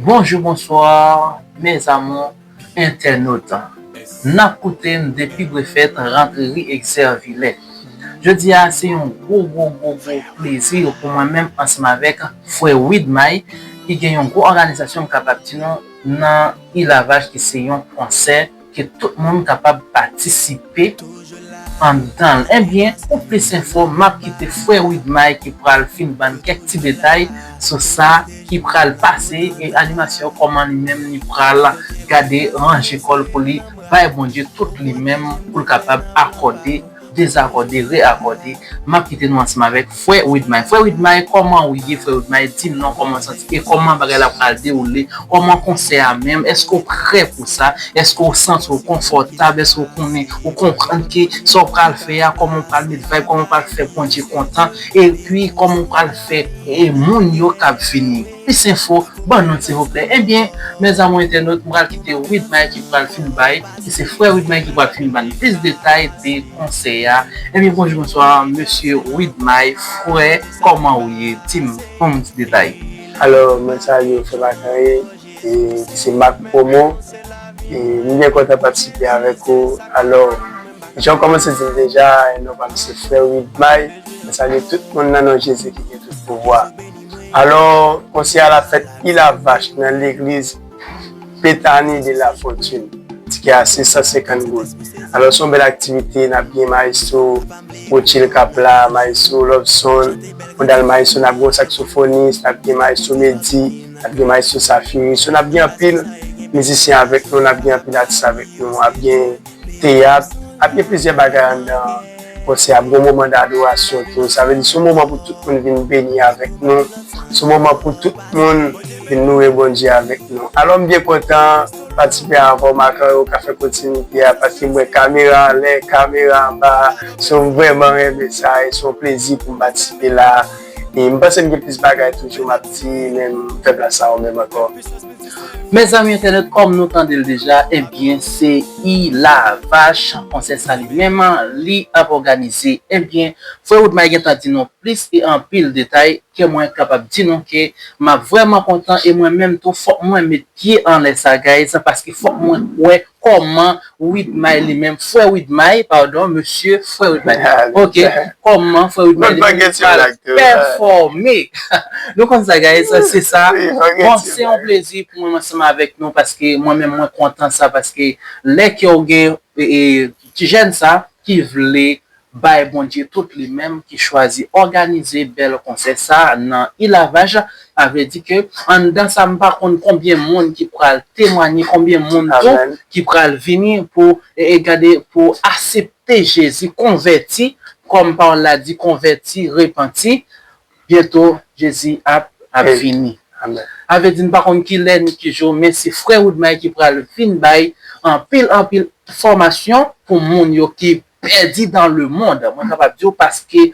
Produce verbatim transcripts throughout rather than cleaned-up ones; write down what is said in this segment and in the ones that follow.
Bonjou, bonswa, mes amours entènot. N ap koute n depi Brefèt, rantre ri Egzèvilè. Jodi a, se yon gwo, gwo, gwo, gwo plezi pou mwen menm ansanm avèk frè Widmay, ki gen yon gwo òganizasyon, m kapab di nou, nan Ilavaj, ki se yon konsè ke tout moun kapab patisipe anndan l. Ebyen, pou plis enfo, m ap kite frè Widmay ki pral fin ban n kèk ti detay sou sa ki pral pase, e animasyon, kòman li menm li pral gade, ranje kò l pou li bay Bondye tout li menm, pou l kapab akòde, dezakòde, reakòde. M ap kite nou ansanm avèk frè Widmay. Frè Widmay, kòman w ye, frè Widmay? Di m non, kòman w santi? E kòman bagay la pral dewoule? Kòman konsè a menm? Èske w prè pou sa? Èske w santi w konfòtab? Èske w konnen, ou konprann ke sa w pral fè a, kòman w pral met vibe, kòman w pral fè Bondye kontan? Epi, kòman w pral fè, e, moun yo k ap vini? Plis enfo, ban nou, silvouplè. Ebyen, mes amours entènot, m pral kite Widmay ki pral fin bay, ki se frè Widmay ki pral fin ban n plis detay de konsè a. Ebyen, bonjou, bonswa, mesye Widmay, frè, kòman w ye? Di m, ban m ti detay. Alò, mwen salye w, frè Makanye, e se Marc Promo, e m byen kontan patisipe avèk ou. Alò, jan w kòmanse di l deja, non pa m se frè Widmay, mwen salye tout moun nan non Jezi ki gen tout pouvwa. Alò, konsè a l ap fèt Ilavach nan legliz Petani de la Fortune. Tikè a se san senkant goud. Alò, se yon bèl aktivite, n ap gen Maestro Rothchild k ap la, Maestro Lobson, Rondal Maestro, n ap gen yon saksofonis, n ap gen Maestro Medi, n ap gen Maestro Safiri. So, n ap gen anpil mizisyen avèk nou, n ap gen anpil atis avèk nou, ap gen teyat, ap gen plizyè bagay anndan konsè a, ap gen yon moman dadorasyon tou. Sa vle di, se yon moman pou tout moun vin beni avèk nou. Se yon moman pou tout moun vin loure Bondye avèk nou. Alò, m byen kontan patisipe avè w, Makanye, ou ka fè kontinite a, paske m wè kamera anlè, kamera anba. So, m vrèman renmen sa, e se yon plezi pou m patisipe la. E m panse m gen plis bagay toujou m ap di, men m fè plas sa ou menm ankò. Mezanmi entènèt, kòm nou tande l deja, ebyen, se Ilavach, konsè sa li menm, li ap òganize. Ebyen, frè Woodmay gentan di nou plis e anpil detay ke mwen kapab di nou ke m ap vrèman kontan, e mwen menm tou, fòk mwen met pye anlè sa, guys, paske fòk mwen wè kòman Widmay li menm, frè Widmay, padon, mesye, frè Widmay. Ok, kòman frè Widmay li menm pral pèfòme. Nou konn sa, guys, se sa. Bon, se yon plezi pou mwen ansanm avèk nou, paske mwen menm, mwen kontan sa, paske lè ke w gen, e, e, ti jèn sa ki vle bay Bondye tout li menm, ki chwazi òganize bèl konsè sa nan Ilavach, sa vle di ke anndan sa, m pa konn konbyen moun ki pral temwanye, konbyen moun tou ki pral vini pou, e, e, gade, pou aksepte Jezi, konvèti, kòm pawòl la di, konvèti, repanti, byento Jezi ap, ap vini. Sa vle di, m pa konn ki lè ni ki jou, men se frè Woodmay ki pral vin bay anpil, anpil enfòmasyon pou moun yo ki pèdi dans le monde. Mwen kapab di w, paske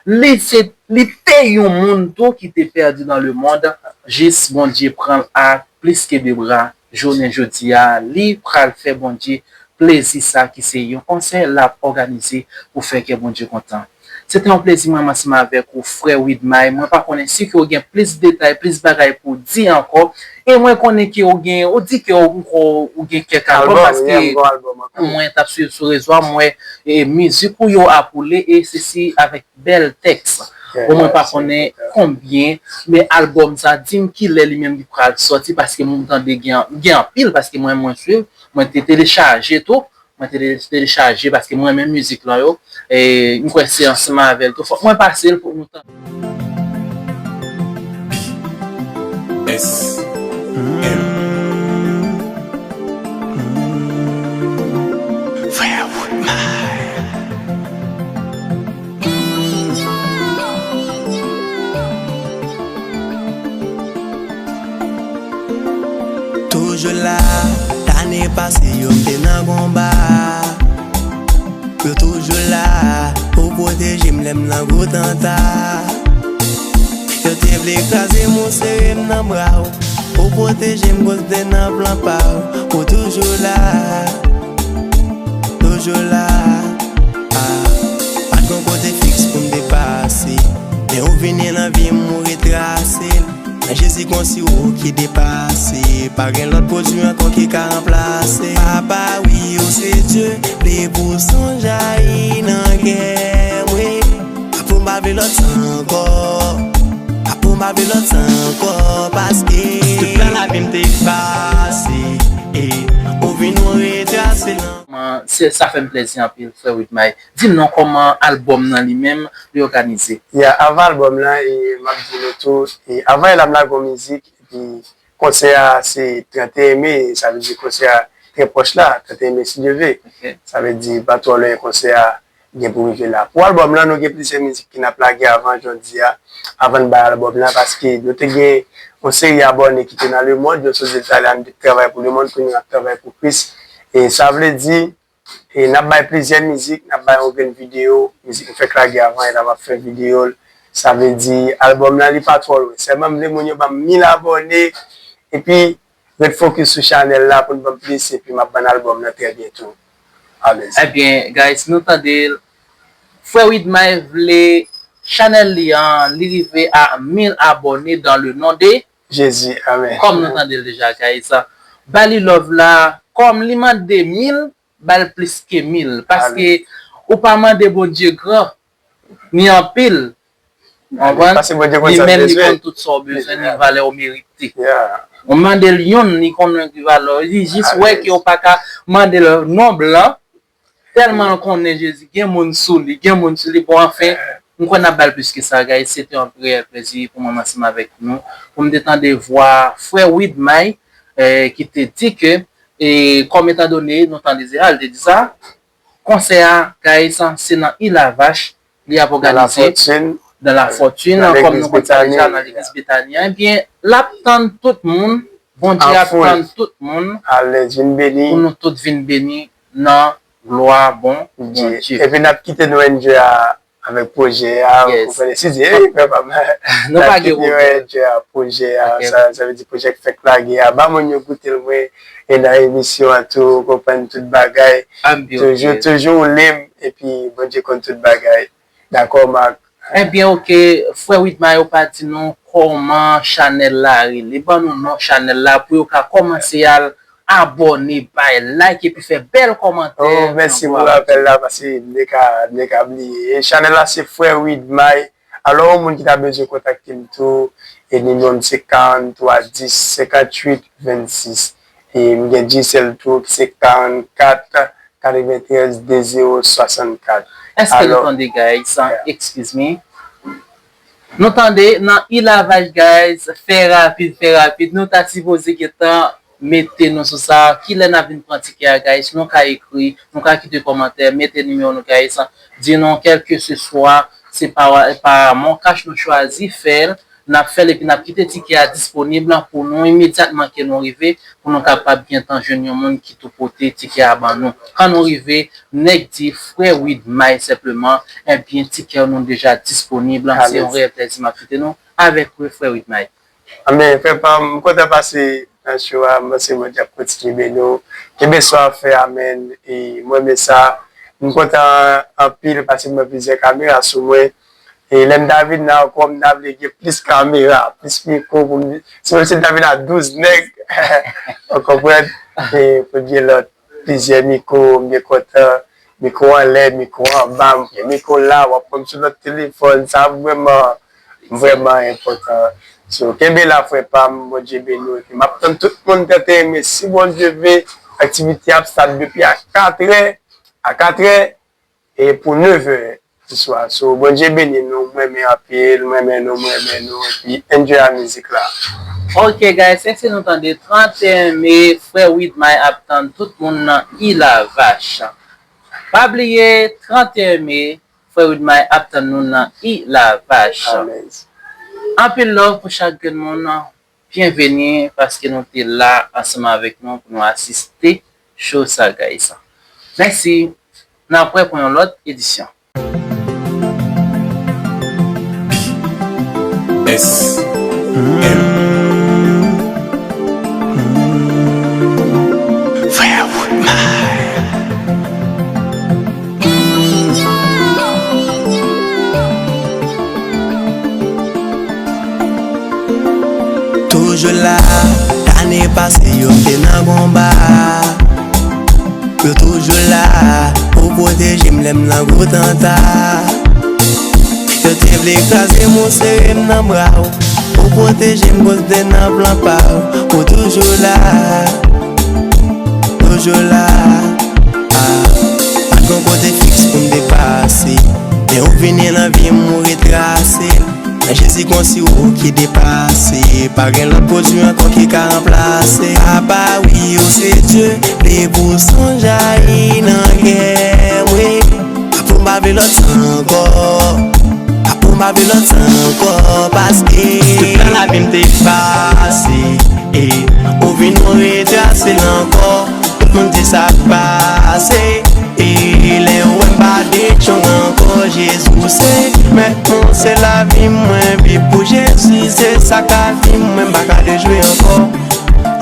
li se, li te yon moun tou ki te pèdi dans le monde, jis Bondye pran l a plis ke de bra. Jounen jodi a, li pral fè Bondye plezi sa ki se yon konsè l ap òganize pou fè kè Bondye kontan. Se te yon plezi mwen ansanm avèk ou, frè Widmay. Mwen pa konnen si ke w gen plis detay, plis bagay pou w di ankò. E mwen konnen ke w gen, ou di ke w, ou, ou gen kèk albòm, paske mwen t ap swiv sou rezo a, mwen wè, e, mizik ou yo ap woule, e se si avèk bèl tèks. Bon, mwen pa konnen konbyen, men albòm sa, di m kilè li menm li pral sòti, paske mwen tande gen, gen anpil, paske mwen, mwen swiv, mwen te telechaje tou, mwen te tele-, telechaje, paske mwen renmen mizik lan yo, e m kwè se ansanm avè l tou. Fòk mwen pase l pou nou tande. S M. Frè Woodmay. Toujou la, lane pase yo m te nan konba. Yo toujou la pou pwoteje m lè m nan gwo tanta. Yo te vle kraze m, ou sere m nan bra w. Ou pwoteje m kote nan plan pa w. Ou toujou la, toujou la. Ah, pa t gon kote fiks pou m te pase. Men ou vini nan vi m, ou retrase l. Nan Jezi Di konsi ou ki depase, pa gen lòt pwodui ankò ki ka ranplase. Papa, wi, ou se Dye, vle pou sonj ayi nan kè mwen. Apre m pa vle lòt sa ankò, apre m pa vle lòt sa ankò, paske tout plan lavi m te efase, e ou vin retrase nan. Kòman, se, sa fè m plèzi anpil, frè Widmay. Di m non, kòman albòm nan li menm, li òganize? Ya, avan albòm lan, e, m ap di nou tou, e, avan Elam lage yon mizik, epi konsè a se trannteyen me, sa vle di konsè a trè pwòch la, trannteyen me si Dye vle. Ok. Sa vle di pa twò lwen konsè a gen pou rive la. Pou albòm lan, nou gen plizyè mizik ki n ap lage avan jodi a, avan n bay albòm lan, paske nou te gen yon seri abòne ki te nan lemonn, yo sot Zetazini, n te travay pou lemonn, kounye a n ap travay pou Kris. E sa vle di, e n ap bay plizyè mizik, n ap bay yon grenn videyo, mizik m fèk lage avan, e n ap ap fè videyo l. Sa vle di, albòm lan, li pa twò lwen. Sèlman, m vle moun yo ban m mil abòne, epi ret fokis sou chanèl la pou n ban m plis, epi m ap ban n albòm lan trè byento. Alèz. Ebyen, guys, nou tande l. Frè Widmay vle chanèl li an, li rive a mil abòne dans le nom de Jezi, amèn. Kòm nou tande l deja, guys. Ba li love la, kòm li mande mil, ba l plis ke mil. Paske ou pa mande Bondye gran, ni anpil. Konprann? Paske Bondye konn sa l bezwen. Li menm, li konn tout sa w bezwen, ni valè w merite. Yeah. Ou mande l yonn, li konnen ki valè w. Li jis wè ke w pa ka mande l non blan. Tèlman l konnen Jezi, gen moun sou li, gen moun sou li. Bon, anfen, m kwè n ap ba l plis ke sa, guys. Se te yon reyèl plèzi pou mwen ansanm avèk nou, pou m te tande vwa frè Widmay, eh, ki te di ke, e, kòm etandone, nou tande deja, l te di sa, konsè a, guys, se nan Ilavach, li ap òganize, dans la fortune, kòm nou konn sa deja, nan legliz Betani. Ebyen, l ap tann tout moun, Bondye ap tann tout moun, alèz, vin beni, pou nou tout vin beni nan glwa bon Bondye. Epi n ap kite nou enjoy a, avèk pwojè a, ou konprann, si Dye, wi, papa m. N ap kite nou enjoy a, pwojè a, sa, sa vle di pwojè k fèk lage a. Ba moun yo koute l, mwen, e nan emisyon an tou, ou konprann tout bagay. Toujou, toujou ou li m, epi Bondye konn tout bagay. Dakò, Marc? Ebyen, oke, frè Widmay, ou pa di nou kòman chanèl la rele. Ban nou non chanèl la pou yo ka kòmanse al abòne, bay like, epi fè bèl kòmantè. Oh, mèsi pou rapèl la, paske m te ka, m te ka bliye. E chanèl la se Frè Widmay. Alò, yon moun ki ta bezwen kontakte m tou, e nimewo m se karannntwa dis senkantuit vennsis. E m gen Digicel tou, ki se karannkat katreventrèz de zewo swasannkat. Èske nou tande, guys? Excuse me. Nou tande nan Ilavach, guys. Fè rapid, fè rapid. Nou ta sipoze gentan mete nou sou sa. Kilè n ap vin pran tikè a, guys? Nou ka ekri, nou ka kite kòmantè, mete nimewo nou, guys. Di nou kèlkeswa se pa, pa MonCash nou chwazi fè l, n ap fè l epi n ap kite tikè a disponib pou nou imedyatman ke nou rive, pou nou kapab gentan jwenn yon moun ki tou pote tikè a ban nou. Kan nou rive, nèg di, "Frè Widmay" senpleman, ebyen, tikè nou deja disponib. Se yon reyèl plèzi m ap kite nou avèk ou, frè Widmay. Amèn. Frè pa m, m kontan pase nan show a, m panse Bondye ap kontinye beni w. Kenbe sa w ap fè, amèn. E mwen renmen sa. M kontan anpil paske m wè plizyè kamera sou mwen. E lè m ta vin nan ankò, m ta vle gen plis kamera, plis mikwo pou m, se kòmsi m ta vin ak douz nèg. Ou konprann? E pou gen lòt, plizyè mikwo, m byen kontan. Mikwo anlè, mikwo anba, m gen mikwo la, w ap pran m sou lòt telefòn, sa vrèman, vrèman enpòtan. So, kenbe la, frè pa m, Bondye beni w. Epi m ap tann tout moun trannteyen me, si Bondye vle, aktivite ap start depi a katrè, a katrè, e pou nevè di swa. So, Bondye beni nou, mwen renmen anpil, mwen renmen nou, mwen renmen nou, epi enjoy a mizik la. Ok, guys, èske nou tande trannteyen me, frè Widmay ap tann tout moun nan Ilavach. Pa bliye, trannteyen me, frè Widmay ap tann nou nan Ilavach. Alèz. Anpil love pou chak grenn moun. Byenveni paske nou te la ansanm avèk nou pou nou asiste show sa, guys. Mèsi. N ap wè pou yon lòt edisyon. S M. Frè Woodman. Pase yo m te nan konba. Yo toujou la pou pwoteje m lè m nan gwo tanta. Yo te vle kraze m, ou sere m nan bra w. Ou pwoteje m koz de nan plan pa w. Ou toujou la, toujou la. Ah. Pa t gon kote fiks pou m te pase. Men ou vini nan vi m, ou retrase l. Men Jezi konsi ou ki depase. Pa gen lòt pwodui ankò ki ka ranplase. Apa wi, ou se Dye, depi w sonj a li nan kè m, wi. Apa m pa vle lòt sa ankò. Apa m pa vle lòt sa ankò, paske tout tan lavi m te pase, e ou vin ou retrase l ankò. Tout moun di sa k pase. E lè w wè m pa de chong ankò, Jezi ou se mèt mwen, se lavi mwen, viv pou Jezi, se sa k lavi mwen, m pa ka dejwe ankò,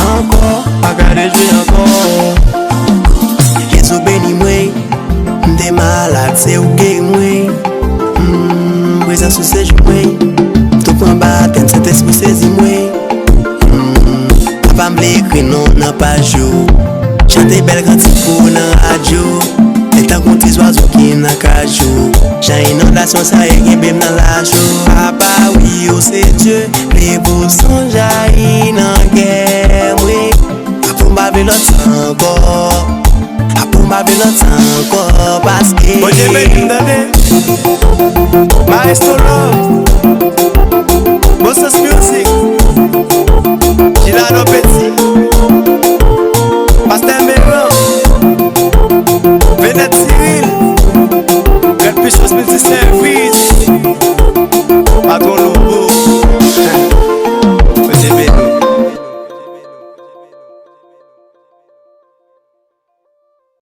ankò, pa ka dejwe ankò. Jezi ou beni mwen, m te malad, se ou geri mwen. Hmm, prezans ou sezi mwen, m tou pran batèm, Sentespri sezi mwen. Hmm, papa m vle ekri non w nan paj yo. Chante bèl kantik pou ou nan radyo. Men tankou ti zwazo ki nan kajou. Jan inondasyon sa ye kenbe m nan lacho. Papa wi ou se Dye. Vle pou sonj a li nan kè m, wi. Apa m pa vle lòt sa ankò. Apa m pa vle lòt sa ankò. Paske Bondye beni m tande. Maestro Love.